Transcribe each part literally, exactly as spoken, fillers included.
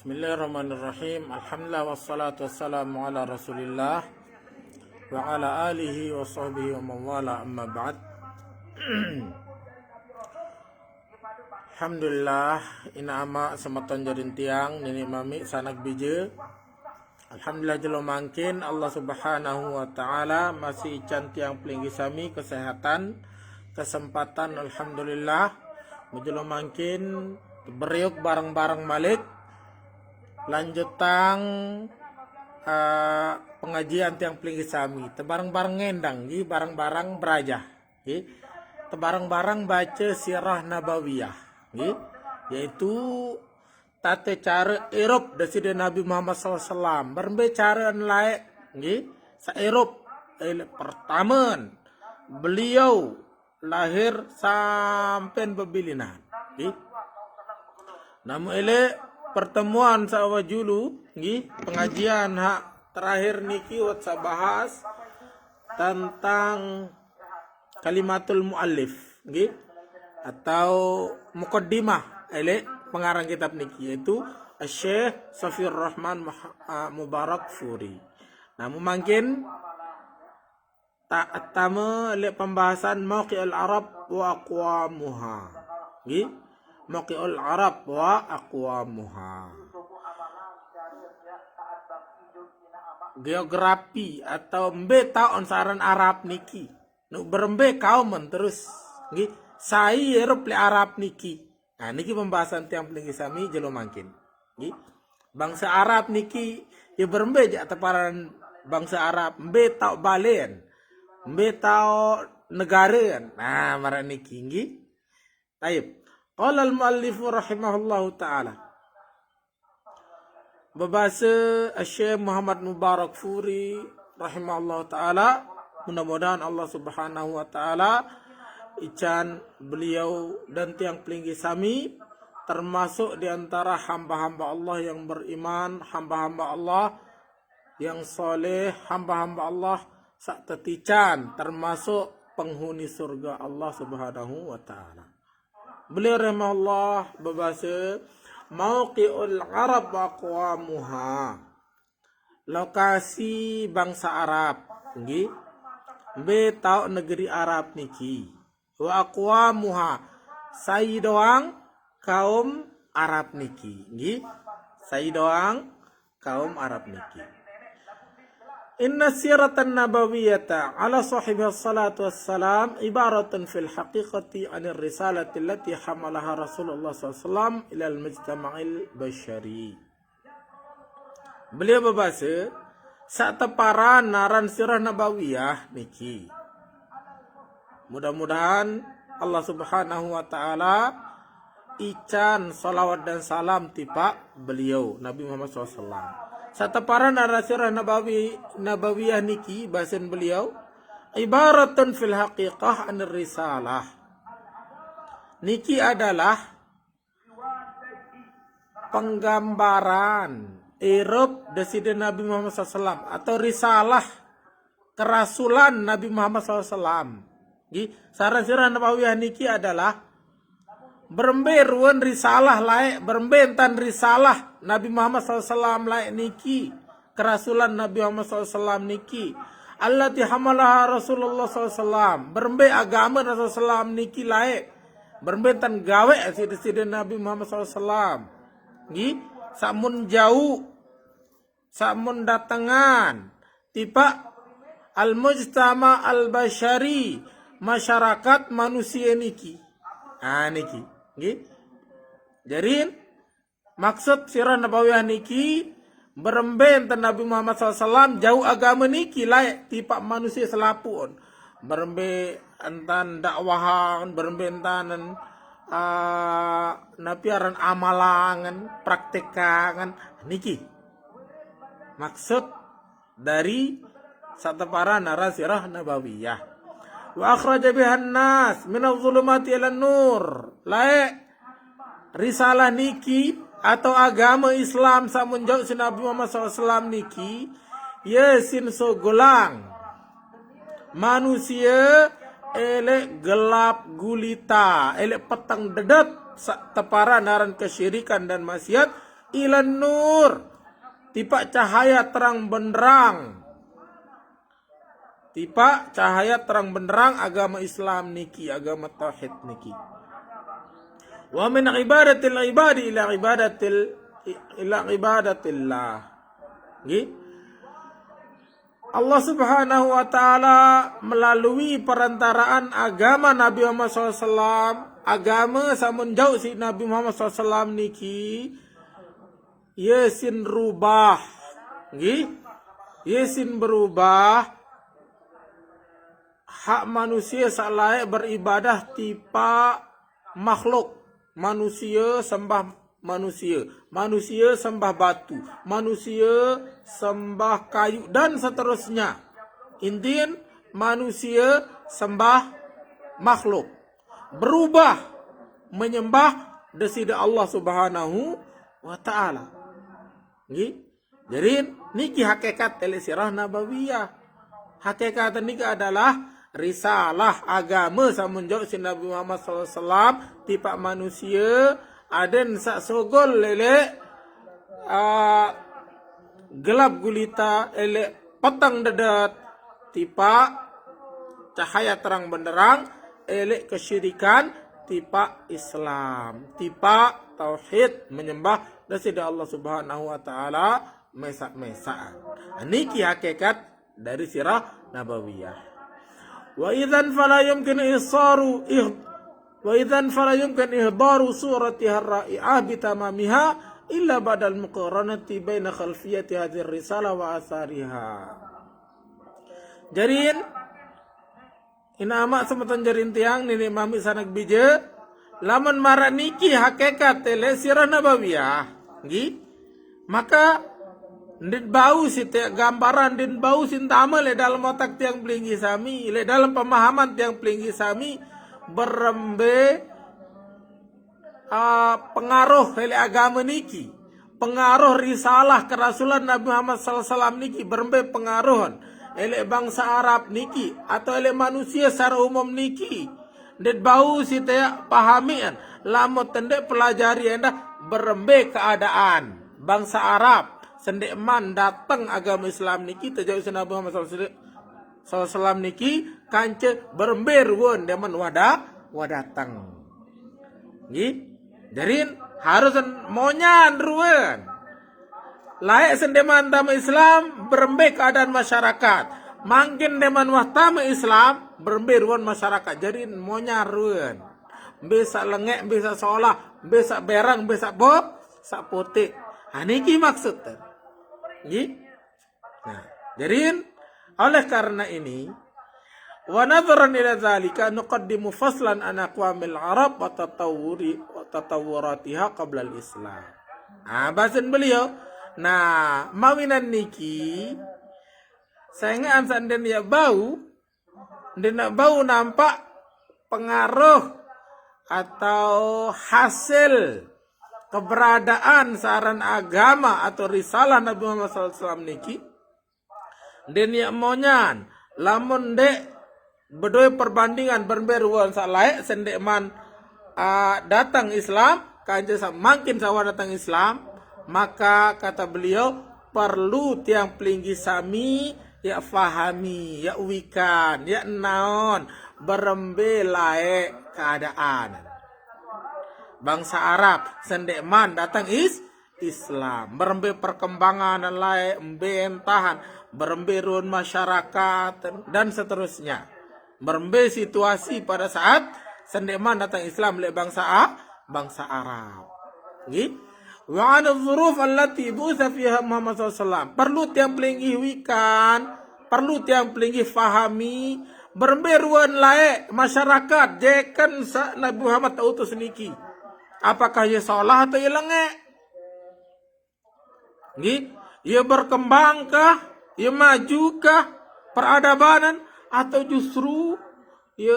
Bismillahirrahmanirrahim. Alhamdulillah, wassalatu wassalamu ala Rasulillah wa ala alihi wa sahbihi wa man wala, amma ba'd. Alhamdulillah, ina ama, semeton jarin tiang, nini mami, sanak bije. Alhamdulillah, jelo mangkin Allah Subhanahu wa Ta'ala masih ican tiang pelinggih sami kesehatan, kesempatan, alhamdulillah. Jelo mangkin beriuk bareng-bareng malik, lanjutang eh, pengajian tiang pelinggih sami. Tebareng-bareng ngendang, nggih, bareng-bareng berajah, nggih. Tebareng-bareng baca sirah nabawiyah, nggih. Yaitu tata cara irup Dasida Nabi Muhammad sallallahu alaihi wasallam. Berembe cara lae, nggih. Sairup, eh, pertama, beliau lahir sampai bebilinan, nggih. Namu ele pertemuan sawajulu, nggih, pengajian hak terakhir niki wat sabahas tentang kalimatul muallif, nggih, atau mukaddimah ele pengarang kitab niki, yaitu Syekh Safir Rahman Muha- ah, Mubarak Furi. Namu mangkin ta- tama le pembahasan mauqi'ul Arab wa aqwamuha. Nggih? Mauqi'ul Arab wa aqwamuha. Geografi atau mbe taun saran Arab niki. Nu berembe kaum terus, nggih. Sai erup le Arab niki. Nah, niki pembahasan tiang pelinggih sami jelo mangkin. Nggih. Bangsa Arab niki ya berembe jak teparan bangsa Arab, mbe tau balen, mbe tau negara. Nah, maraq niki, nggih. Taib. Qala al-muallifu rahimahullahu ta'ala. Bebase Syekh Muhammad Mubarak Furi rahimahullahu ta'ala, mudah-mudahan Allah Subhanahu wa ta'ala ican beliau dan tiang pelinggih sami termasuk di antara hamba-hamba Allah yang beriman, hamba-hamba Allah yang soleh, hamba-hamba Allah sak tetican termasuk penghuni surga Allah Subhanahu wa ta'ala. Beliau rahimahullah bebase, mauqi'ul Arab wa aqwamuha. Lokasi bangsa Arab, nggih. Mbe tau negeri Arab niki. Wa aqwamuha. Sai doang kaum Arab niki, nggih. Sai doang kaum Arab niki. Inna siratan nabawiyata ala sahibiha salatu wassalam ibaratun fil haqiqati anir risalati allati hamalaha Rasulullah sallallahu alaihi wasallam ilal mujtama'il basyari. Beliau bebase, sak teparan naran sirah nabawiyah niki. Mudah-mudahan Allah Subhanahu wa ta'ala ican salawat dan salam tipak beliau, Nabi Muhammad sallallahu alaihi wasallam. Sak teparan naran sirah nabawi, nabawiyah niki, basen beliau, ibaratun fil haqiqah anir risalah. Niki adalah penggambaran irup Dasida Nabi Muhammad sallallahu alaihi wasallam atau risalah kerasulan Nabi Muhammad sallallahu alaihi wasallam. Nggih, saran sirah nabawiyah niki adalah berembe ruan risalah lae, berembe entan risalah Nabi Muhammad sallallahu alaihi wasallam lae niki, kerasulan Nabi Muhammad sallallahu alaihi wasallam niki. Allati hamalaha Rasulullah sallallahu alaihi wasallam. Berembe agama Rasulullah sallallahu alaihi wasallam niki lae. Berembe entan gawe sida-sida Nabi Muhammad sallallahu alaihi wasallam. Nggih, samun jauh, samun datengan tipak al-mujtama al-basyari, masyarakat manusia niki. Ah, niki, nggih. Jadi, maksud sirah nabawiyah niki, berembe entan Nabi Muhammad sallallahu alaihi wasallam jauh agama niki lae tipak manusia selapuq. Berembe entan dakwahan, berembe entan, ah, napi aran, amalangan, praktekangan niki. Maksud dari sateparan naran sirah nabawiyah. Wa akhraja bihan nas minadh dhulumati ilan nur. Lae risalah niki atau agama Islam samun jauh si Nabi Muhammad sallallahu alaihi wasallam niki, ye sin sogolang manusia elek gelap gulita, elek peteng dedet, sa- teparan naran kesyirikan dan maksiat, ilan nur, tipa cahaya terang benderang. Tipa cahaya terang benderang agama Islam niki, agama tauhid niki. Wa min ibadatil ibadi ila ibadatil ila ibadatillah. Nggih. Allah Subhanahu wa taala melalui perantaraan agama Nabi Muhammad sallallahu alaihi wasallam, agama samun jauh si Nabi Muhammad sallallahu alaihi wasallam niki, ye sin rubah. Nggih. Ye sin berubah hak manusia saq laeq beribadah tipa makhluk. Manusia sembah manusia, manusia sembah batu, manusia sembah kayu, dan seterusnya. Intin, manusia sembah makhluk. Berubah menyembah Deside Allah Subhanahu wa taala. Nggih. Jadi niki hakikat eleq sirah nabawiyah. Hakikat niki adalah risalah agama samun jauh si Nabi Muhammad sallallahu alaihi wasallam tipa manusia, aden saq sogol eleq, ah, gelap gulita, eleq peteng dedet tipa cahaya terang benderang, eleq kesyirikan tipa Islam, tipa tauhid, menyembah Deside Allah Subhanahu wa taala mesaq-mesaq. Niki hakikat dari sirah nabawiyah. Wa idzan fala yumkin ihsaru ih-, wa idzan fala yumkin ihdaru suratiha ar-ra'i'ah bitamamiha illa ba'dal muqaranati baina khalfiyati hadhihi risalah wa atsariha. Jari, inaq amaq semeton jari tiang, niniq mamiq sanak bije, lamun maraq niki hakikat eleq sirah nabawiyah, nggih, maka ndeq bau site gambaran, ndeq bau sin tame leq dalem otak tiang pelinggih sami, leq dalem pemahaman tiang pelinggih sami, berembe ah, pengaruh eleq agame niki, pengaruh risalah kerasulan Nabi Muhammad sallallahu alaihi wasallam niki, berembe pengaruh eleq bangsa Arab niki, atau eleq manusie secara umum niki. Ndeq bau site pahamian, lamun tendeq pelajari endah berembe keadaan bangsa Arab sendeqman dateng agame Islam niki, tejauq siq Nabi Muhammad sallallahu alaihi wasallam niki, kance berembe ruen demen wada-, wadateng. Nggih. Jari harus monyan ruen. Laeq sendeqman tame Islam, berembe keadaan masyarakat. Mangkin ndeqman wah tame Islam, berembe ruen masyarakat. Jari monyan ruen. Mbe saq lengeq, mbe saq solah, mbe saq bereng, mbe saq bo-, saq puteq. Ha, niki maksud. Nggih. Nah, jari, oleh karena ini, wa nadharan ila dzalika nuqaddimu faslan an aqwamil Arab wa tatawwuri-, wa tatawwuratiha qablal Islam. Nah, basen beliau, nah, mawinan niki, sengaq ansaq ndeqn yaq bau, ndeqn yaq bau nampak pengaruh atau hasil keberadaan searan agama atau risalah Nabi Muhammad sallallahu alaihi wasallam niki, ndeqn yaq monyan, lamun ndeq bedoe perbandingan berembe ruen saq laeq sendeqman, ah, dateng Islam, kance saq mangkin saq wah dateng Islam, maka kata beliau, perlu tiang pelinggih sami yaq fahami, yaq wikan, yaq naon, berembe laeq keadaan bangsa Arab sendeqman dateng Is-, Islam, berembe perkembangan laeq, mbe entahan, berembe ruen masyarakat, dan seterusnya. Berembe situasi pada saat sendeqman dateng Islam leq bangsa A-, bangsa Arab. Nggih. Wa 'ala dzuruf allati bu'itsa fiha Muhammad sallallahu alaihi wasallam. Perlu tiang pelinggih wikan, perlu tiang pelinggih fahami, berembe ruen laeq masyarakat jeken saq Nabi Muhammad teutus niki. Apakah ye solah atau ye lengeq? Nggih, ye berkembangkah, ye majukah peradabanan, atau justru ye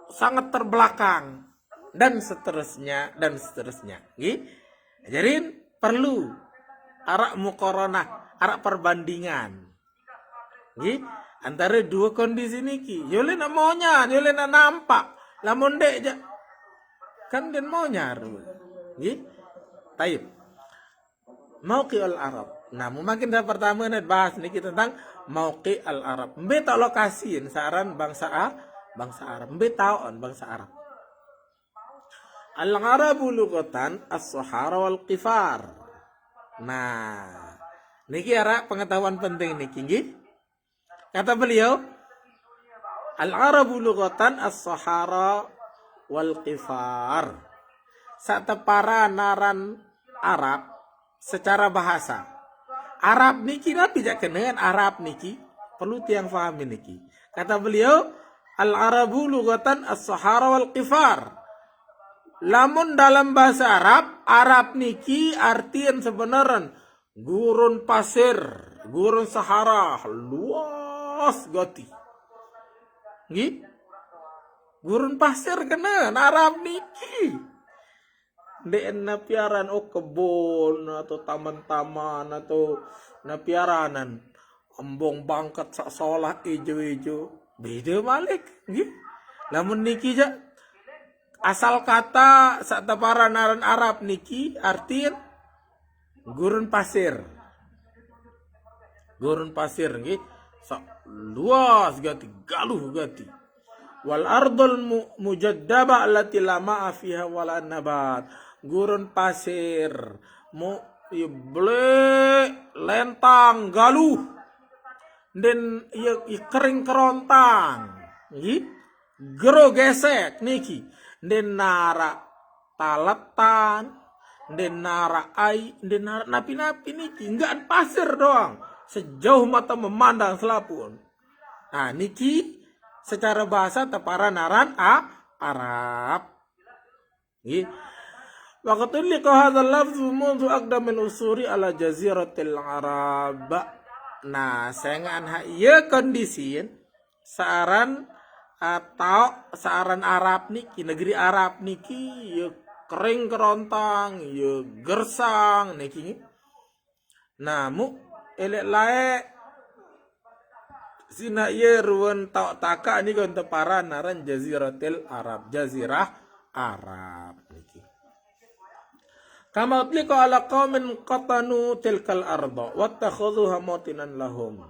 sangat terbelakang, dan seterusnya, dan seterusnya. Nggih. Jari perlu araq muqaranah, araq perbandingan. Nggih, antare due kondisi niki. Ye leq naq monyan, ye leq naq nampak. Lamun ndeq jaq, kan ndeqn monyan. Nggih. Taib. Mauqi'ul Arab. Nah, mungkin saya pertama nih bahas niki tentang Mauqi'ul Arab. Mbe tau lokasi sa'aran bangsa A, bangsa Arab. Mbe tau bangsa Arab. Al-Arabu lughatan as-sahara wal qifar. Nah, niki arah pengetahuan penting niki, nggih. Kata beliau, "Al-Arabu lughatan as-sahara wal qifar." Satepara naran Arab secara bahasa. Arab niki napi jak kenengan Arab niki? Perlu tiang fahami niki. Kata beliau, "Al-Arabu lughatan as-sahara wal qifar." Lamun dalam bahasa Arab, Arab niki artian sebenarnya gurun pasir, gurun Sahara, luas gati. Nggih? Gurun pasir kena Arab niki. Nde'en napiaran, oh, kebon atau taman-taman atau napiaranan. Embong bangket sak solah ijo-ijo. Beda malik, nggih. Lamun niki jak asal kata satepara naran Arab niki artin gurun pasir. Gurun pasir nggih. Sak luas gati, galuh gati. Wal ardul mu-, mujaddaba allati la ma'a fiha wala nabat. Gurun pasir. Mu, ya, ble, lentang, galuh. Den ya, ya, kering kerontang. Nggih. Gero gesek niki. Den nara taletan, den nara ai, den nara napi-napi niki. Enggak pasir doang. Sejauh mata memandang selapun. Nah, niki secara bahasa tepara naran A, Arab. Nggih. Wa qad utliqa hadzal lafzu mundzu aqdamil usuri ala jaziratil Arab. Nah, sengan ha ieu kondisin saaran atau saaran Arab niki, negeri Arab niki, ya kering kerontang, ya gersang niki. Nah, mu elek lae sina ieu ruwen tau taka ni gon tepara naran Jaziratil Arab, jazirah Arab niki. Kama utliqa ala qaumin qatanu tilkal arda wattakhadhuha mawtinan lahum.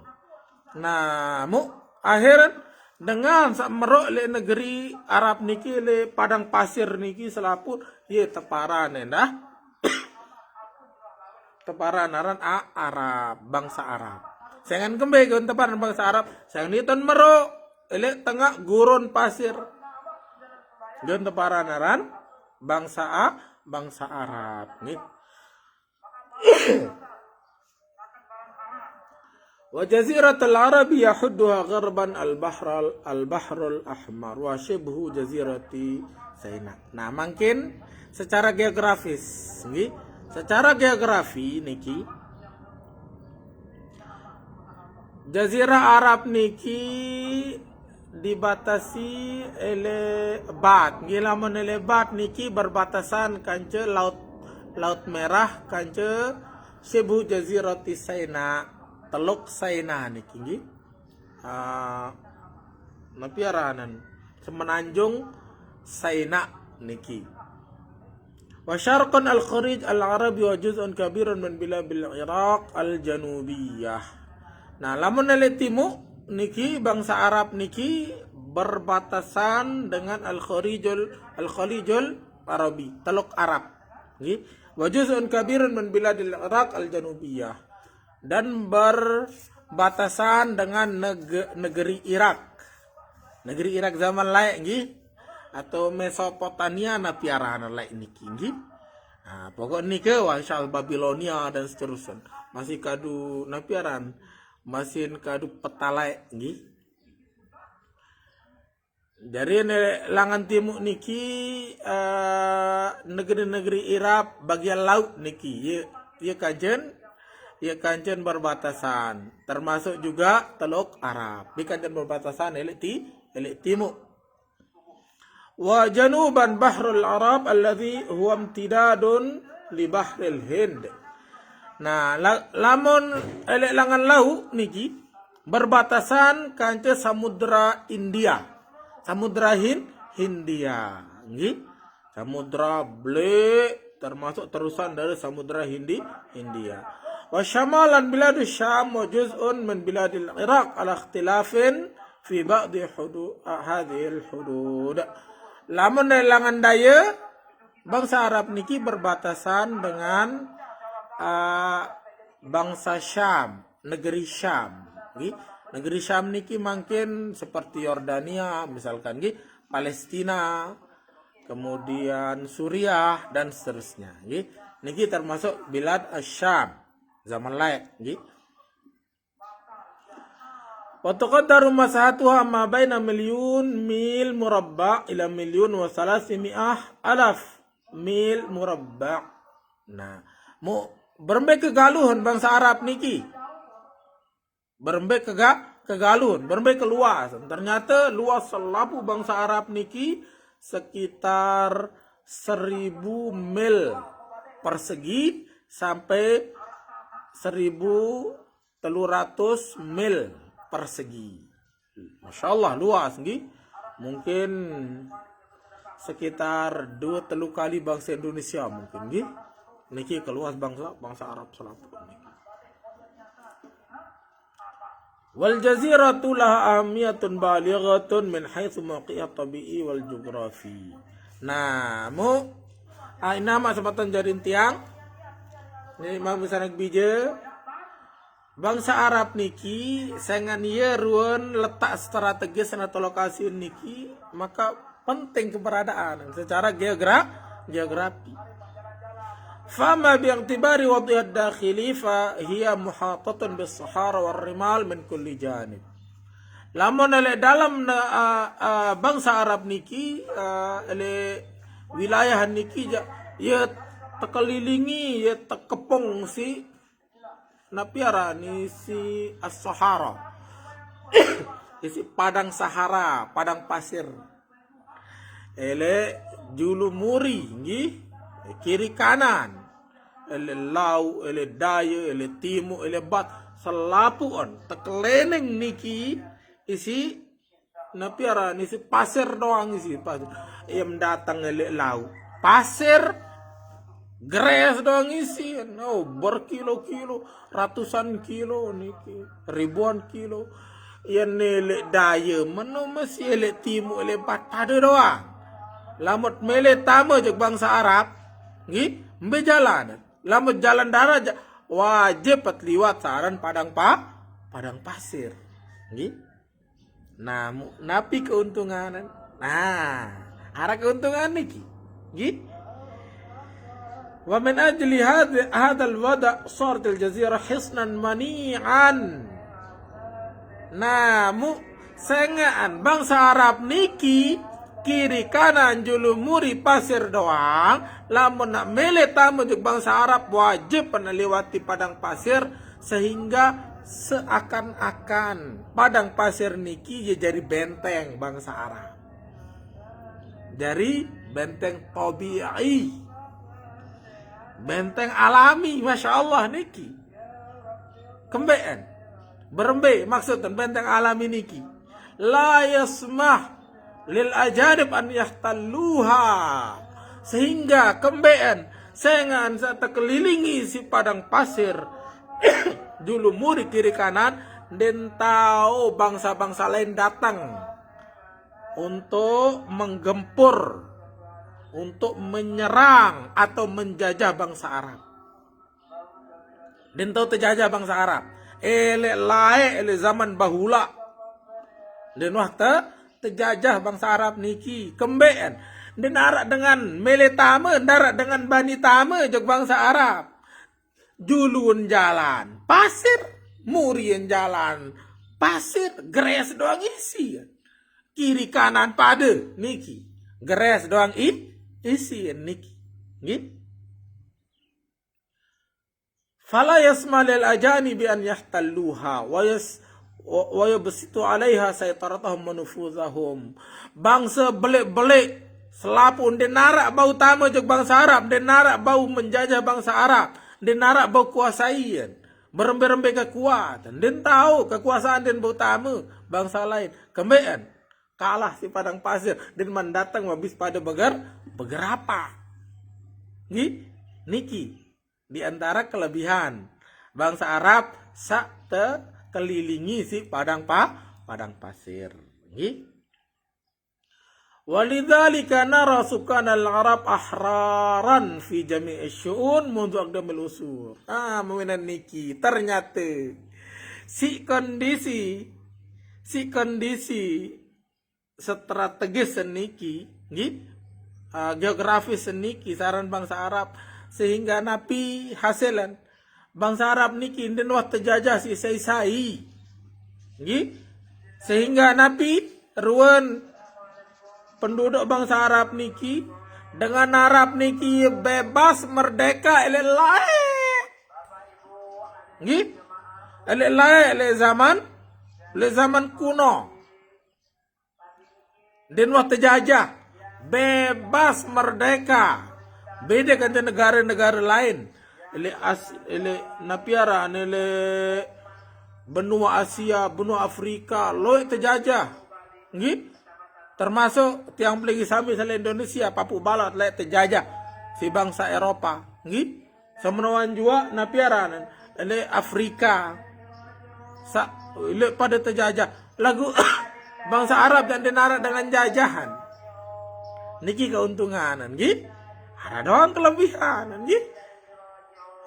Nah, mu akhir dengan sak merok le negeri Arab niki, le padang pasir niki selaput, ye tepara nendah. Tepara naran A, Arab, bangsa Arab. Sengan kembe gon tepara bangsa Arab, sengan iton mero, elek tengah gurun pasir. Gon tepara naran bangsa A, bangsa Arab. Nih. Wa jaziratul Arabi yahudduha gharban al-bahral, al-bahrul ahmar wa shibhu jazirati Saina. Nah, mungkin secara geografis, nggih. Secara geografi niki Jazirah Arab niki dibatasi ele Bat. Nggih, lamun ele Bat niki berbatasan kance laut, Laut Merah, kance Shibhu Jazirati Saina, Teluk Saina niki nggih. Ah, napi aranan? Semenanjung Saina niki. Wa syarqan al-Khalij al-Arabi wa juz'un kabirun min biladil Iraq al-Janubiyah. Nah, lamun nele timu niki bangsa Arab niki berbatasan dengan al-Khalijul, al-Khalijul Arabi, Teluk Arab. Nggih. Wa juz'un kabirun min biladil Iraq al-Janubiyah. Dan berbatasan dengan nege-, negeri Irak. Negeri Irak zaman laik nggih. Atau Mesopotamia napi aranan laik niki nggih. Nah, pokok niki wah, Babilonia dan seterusnya. Masih kadu napi aran, masih kadu peta laik nggih. Jadi ne langan timuk niki, eh, negeri-negeri Irab bagian laut niki. Ye, ye kancen, ye kancen berbatasan. Termasuk juga Teluk Arab. Di kancen berbatasan elek ti, elek timuk. Wa januban bahrul Arab alladhi huwa imtidadun li bahril Hind. Nah, la-, lamun elek langan laut niki berbatasan kance Samudra India. Samudra Hin-, Hindia. Nggih. Samudra ble termasuk terusan dari Samudra Hindi, Hindia. Wa syamalan biladus Syam wa juz'un min biladil Iraq ala ikhtilafin fi ba'di hudu-, hadhil hudud. Lamun dari langan daya, bangsa Arab niki berbatasan dengan, uh, bangsa Syam, negeri Syam. Nggih. Negeri Syam niki mungkin seperti Yordania, misalkan, nggih, Palestina, kemudian Suriah, dan seterusnya. Nggih. Niki termasuk bilad Syam zaman laik. Nggih. Wa tuqaddaru masahatuha ma baina milyun mil murabba ila milyun wa salasimiah alaf mil murabba. Nah, mu berembe kegaluhan bangsa Arab niki. Berembe kega-, kegaluhan, berembe keluasan. Ternyata luas selapu bangsa Arab niki sekitar seribu mil persegi sampai seribu telu ratus mil persegi. Masya Allah, luas, nggih. Mungkin sekitar dua telu kali bangsa Indonesia mungkin, nggih. Niki keluas bangsa, bangsa Arab selapu niki. Wal jaziratu laha ahmiyatun balighatun min haitsu mawqi'at tabi'i wal jughrafi. Nah, mu, ah, ina mak sepatan jarin tiang. Ini mau bisa naik bija. Bangsa Arab niki, sengan iya ruan letak strategis atau lokasi niki, maka penting keberadaan secara geogra-, geografi. Fama bi'tibari wad'iha dakhili fa hiya muhatatun bis sahara war rimal min kulli janib. Lamun elek dalam na, ah, ah, bangsa Arab niki, ah, elek wilayah niki ja, ya tekelilingi, ya tekepung si napi aran isi as-Sahara. Isi padang Sahara, padang pasir. Ele julu muri, nggih. Kiri kanan. Ele lau, ele daya, ele timu, ele bat. Selapuan, tekeleneng niki isi napi aran isi pasir doang isi pasir. Yang datang ele lau. Pasir gres doang isi. Oh, berkilo-kilo, ratusan kilo niki, ribuan kilo. Yang elek daya, meno masih elek timu, elek bat pada doang. Lamun mele tama jeg bangsa Arab, nggih, mbe jalan. Lamun jalan darat ja, wajib pat liwat saran padang pa-, padang pasir. Nggih. Nah, mu-, napi keuntungan? Nah, ada keuntungan niki. Nggih. Wa min ajli hadhi-, hadzal wada' saratil jazirah hisnan mani'an. Nah, mu-, sengaan bangsa Arab niki kiri kanan julu muri pasir doang, lamun nak mele tama jeg bangsa Arab wajib nak liwati padang pasir, sehingga seakan-akan padang pasir niki ya jadi benteng bangsa Arab. Dari benteng tabi'i. Benteng alami, Masya Allah niki. Kembeen. Berembe maksud benteng alami niki. La yasmah lil ajanib an yahtalluha. Sehingga kembeen sengan saat tekelilingi si padang pasir. Julu muri kiri kanan, den tahu bangsa-bangsa lain datang untuk menggempur, untuk menyerang atau menjajah bangsa Arab. Den tahu terjajah bangsa Arab. Elek lae, elek zaman bahula. Den wah te-, terjajah bangsa Arab niki. Kembeen. Den arak dengan mele tama, darat dengan bani tama, jok bangsa Arab. Julun jalan pasir, murian jalan pasir, gres doang isi. Kiri kanan pada niki. Gres doang i-, isi niki. Nggih. Fala yasma lil ajanibi an yahtalluha wa yas-, wa, wa yubsitu alaiha saytaratahum wa nufuzahum. Bangsa belik-belik selapu den narak bau tama jeg bangsa Arab, den narak bau menjajah bangsa Arab, den narak bau kuasaian. Berembe-rembe kekuatan, den tahu kekuasaan den bau tama bangsa lain. Kembeen kalah si padang pasir, den mendatang habis pada beger-, begerapa. Nggih? niki di antara kelebihan bangsa Arab sak tekelilingi si padang pa padang pasir. Nggih. Walidzalika nara sukanal Arab ahraran fi jami'i syu'un mundu aqdamil usur. Ah, mewinan niki ternyata si kondisi si kondisi strategis seniki, nggih, ah, geografis seniki saran bangsa Arab sehingga napi hasilan bangsa Arab niki ndin wah terjajah si sai-sai, nggih, sehingga napi ruan penduduk bangsa Arab niki dengan Arab niki bebas merdeka elek lae, nggih, elek lae elek zaman elek zaman kuno. Ndin wah terjajah, bebas merdeka. Beda kan negara-negara lain. Elek As, elek napi aran, elek benua Asia, benua Afrika, loek terjajah. Nggih? Termasuk tiang peligi sami sale Indonesia, Papuk Balat laek terjajah si bangsa Eropa. Nggih? Semenoan jua napi aran, elek Afrika. Sa, elek pada terjajah. Lagu bangsa Arab yang dinarat dengan jajahan. Niki keuntungan, nggih. Ada doang kelebihan, nggih.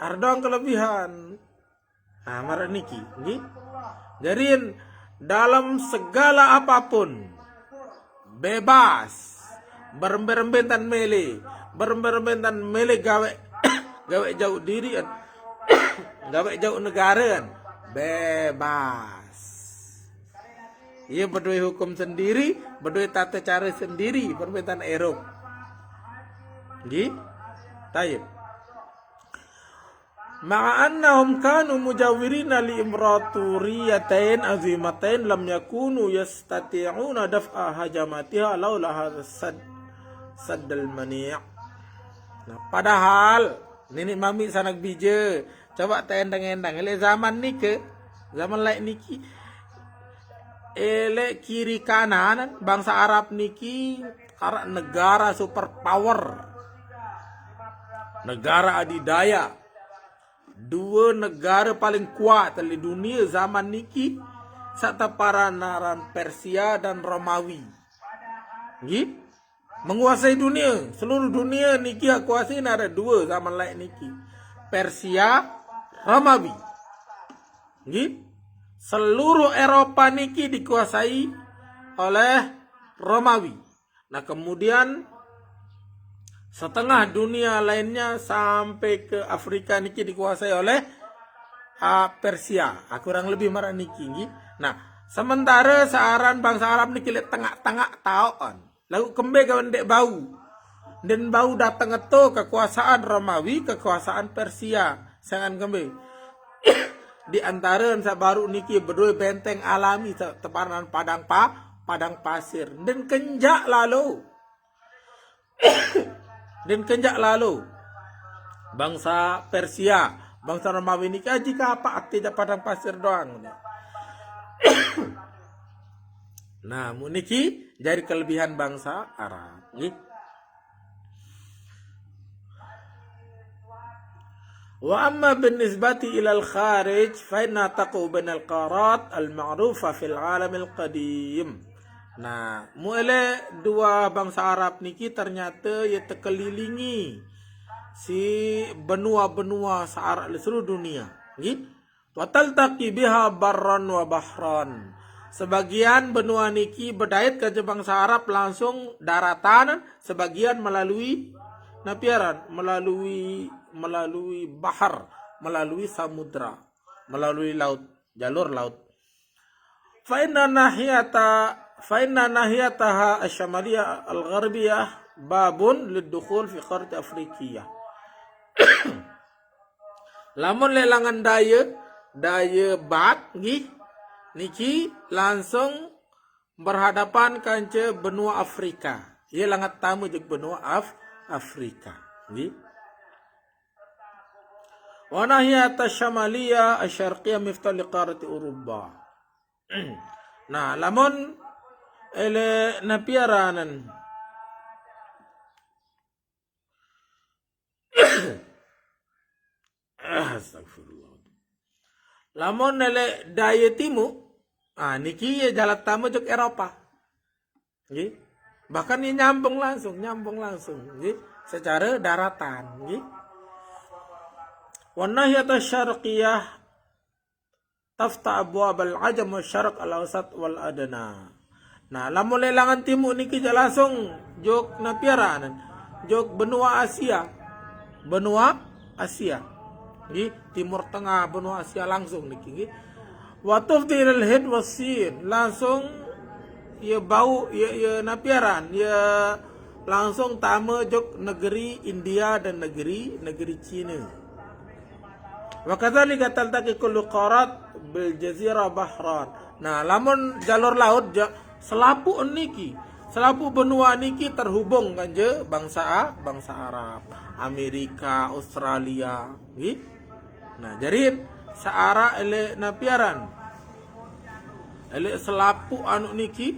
Ada doang kelebihan. Nah, marek niki, nggih. Jadi dalam segala apapun bebas. Berembe-rembe tan mele, berembe-rembe tan mele gawe gawe jauh diri kan. Gawe jauh negara kan. Bebas. Iya berdua hukum sendiri, berdua tata cara sendiri, permintaan Eropa. Nggih? Tayyib. Ma'a annahum kanu mujawirina li imraturiyatain azimatain lam yakunu yastati'una daf'a hajamatiha laula hadha sad saddal mani'. Nah, padahal nini mami sanak bija, coba ta endang-endang. Elek zaman niki, zaman laek niki, elek kiri kanan bangsa Arab niki arak negara superpower, negara adidaya, dua negara paling kuat di dunia zaman niki, sak teparanan Persia dan Romawi. Nggih? Menguasai dunia, seluruh dunia niki kuasai ada dua zaman laek niki. Persia, Romawi. Nggih? Seluruh Eropa niki dikuasai oleh Romawi. Nah, kemudian setengah dunia lainnya sampai ke Afrika niki dikuasai oleh ah, Persia. Ah, kurang lebih marek niki, nggih. Nah, sementara searan bangsa Arab niki lek tengak-tengak taokan. Lalu kembe gawe ndek bau. Ndin bau dateng eto kekuasaan Romawi, kekuasaan Persia. Sangan kembe. Di antara sa baru niki berdua benteng alami te- teparanan padang pa, padang pasir. Ndin kenjak lalu. Ndin kenjak lalu. Bangsa Persia, bangsa Romawi niki aji ka apa ati jak padang pasir doang. Nah, mu niki jadi kelebihan bangsa Arab, nggih. Wa amma bin nisbati ilal kharij fa inna taqu bainal qarat al ma'rufa fil alamil qadim. Nah, mu elek dua bangsa Arab niki ternyata ia tekelilingi si benua-benua searak di seluruh dunia. Nggih? Wa taltaqi biha barran wa bahran. Sebagian benua niki bedait ke bangsa Arab langsung daratan, sebagian melalui napi aran, melalui melalui bahar, melalui samudra, melalui laut, jalur laut. Fa inna nahiyata fa inna nahiyataha asy-syamaliyah al-gharbiyah babun lid-dukhul fi qarat Afrikiyah. Lamun lek langan daya, daya bat nggih, niki langsung berhadapan kance benua Afrika. Ia langat tamu jeg benua Af Afrika. Nggih. Wa nahiyata syamaliya asy-syarqiyah miftah liqarati Uruba. Nah, lamun ele napi aranan Lamun ele' daya timu', ah, niki ye jalan tama jok Eropa. Nggih. Bahkan ye nyambung langsung, nyambung langsung, nggih. Secara daratan, nggih. Wan nahiyata syarqiyah tafta abwabal ajam wa syarq al awsat wal adna. Nah, lamun lelangan timu' niki ja langsung jok napiaran, jok benua Asia. Benua Asia. Nggih, Timur Tengah, benua Asia langsung niki, nggih. Wa tufdi ilal Hind was Sin, langsung ye bau, ye, ye napiaran, ye langsung tama jok negeri India dan negeri, negeri Cina. Wa kadzalika taltaqi kullu qarat bil jazirah bahran. Nah, lamun jalur laut ja, selapuq niki, selapuq benua niki terhubung kan je bangsa A-, bangsa Arab, Amerika, Australia, nggih. Nah, jari searah ele' napiaran. Ele' selapuq anu niki,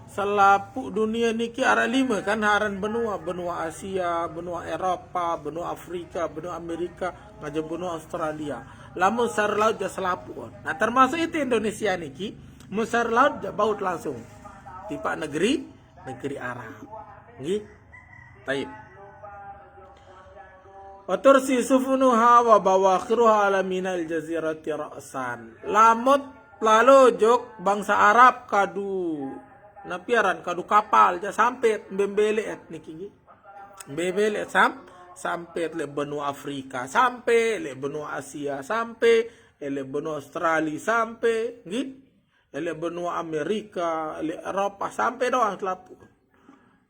selapuq dunia niki araq lime kan aran benua, benua Asia, benua Eropa, benua Afrika, benua Amerika, ngaje benua Australia. Lamun searah laut ja selapuq. Nah, termasuk itu Indonesia niki, mun searah laut ja baut langsung. Tipaq negeri, negeri Arab. Nggih. Taib. Wa tursi sufunuha wa bawakhiruha ala minal jazirati ra'san. Lamun lalo jok bangsa Arab kadu napiaran, kadu kapal ja sampe mbe-mbe leq et niki, nggih. Mbe-mbe leq sam-, sampe leq benua Afrika, sampe leq benua Asia, sampe leq benua Australia, sampe, nggih. Leq benua Amerika, leq Eropa, sampe doang selapuq.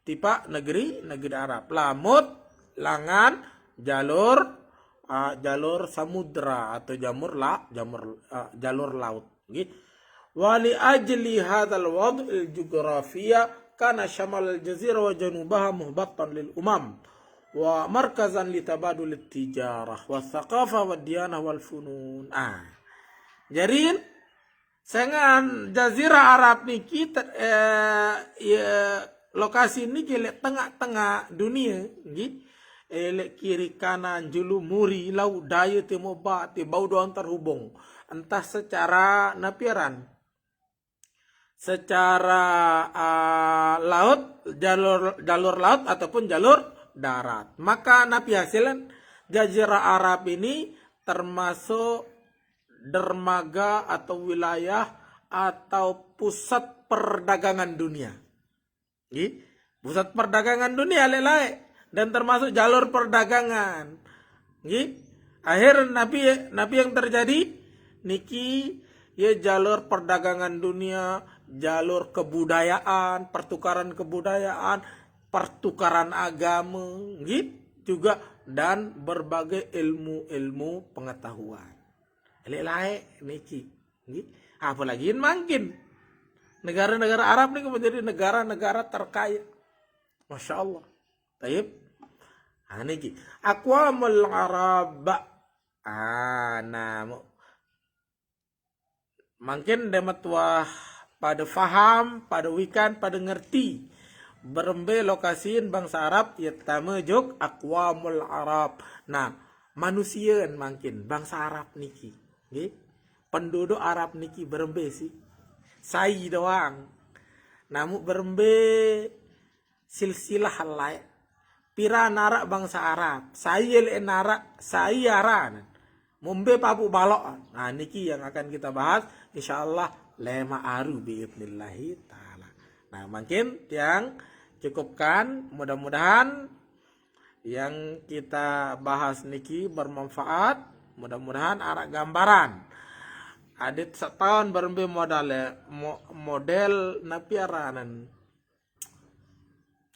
Tipaq negeri, negeri Arab. Lamun langan jalur, ah, jalur samudra atau jamur la-, jamur, ah, jalur laut. Nggih. Wa li ajli hadzal wad'il jughrafiya kana syamalal jazirah wa janubaha muhbatan lil umam wa markazan li tabadulit tijarah wa tsaqafah wa diyanah wal funun. Ah. Jari, sengaqn jazirah Arab niki te-, eh, ye, lokasi niki leq tengaq-tengaq dunie, nggih. Eh, leq kiri kanan, julu muri, lauq daye, timuq barat, bau doang terhubung. Entah secara napiaran. Secara, ah, laut, jalur, jalur laut ataupun jalur darat. Maka napi hasiln, jazirah Arab ini termasuk dermaga atau wilayah atau pusat perdagangan dunia. Nggih. Pusat perdagangan dunia leq laeq dan termasuk jalur perdagangan. Nggih. Akhir napi, napi yang terjadi? Niki ye jalur perdagangan dunia, jalur kebudayaan, pertukaran kebudayaan, pertukaran agama, nggih, juga dan berbagai ilmu-ilmu pengetahuan. Leq laeq niki, nggih. Apalagi mangkin negara-negara Arab niki menjadi negara-negara terkaya. Masya Allah. Taib. Ah, niki. Aqwamul Arab. Ah, nah, mu-, mangkin ndeqt wah pade faham, pade wikan, pade ngerti berembe lokasiin bangsa Arab ye tame jok aqwamul Arab. Nah, manusieen mangkin bangsa Arab niki, nggih. Penduduk Arab niki berembe sih? Sai doang. Namu berembe silsilah laeq. Pira naraq bangsa Arab? Sai leq naraq, sai aran? Mumbe papuq baloq? Nah, niki yang akan kita bahas, insyaallah, lemaq aru biidnillahi taala. Nah, mangkin tiang cukupkan, mudah-mudahan yang kita bahas niki bermanfaat, mudah-mudahan araq gambaran. Adeq saq taun berembe modale, mo-, model napi aranen?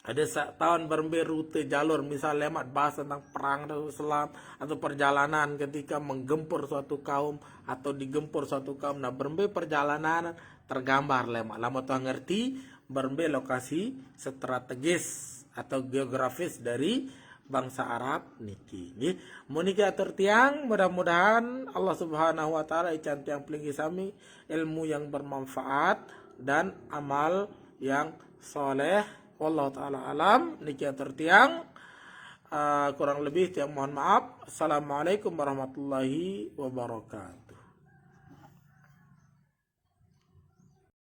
Adeq saq taun berembe rute jalur, misal lemaq bahas tentang perang Rasulullah atau perjalanan ketika menggempur suatu kaum atau digempur suatu kaum. Nah, berembe perjalanan tergambar lemaq. Lamun tuah ngerti berembe lokasi strategis atau geografis dari bangsa Arab niki, nggih. Mun niki atur tiang, mudah-mudahan Allah Subhanahu wa taala ican tiang pelinggih sami ilmu yang bermanfaat dan amal yang soleh. Wallahu taala alam, niki atur tiang. Eh, kurang lebih tiang mohon maaf. Assalamualaikum warahmatullahi wabarakatuh.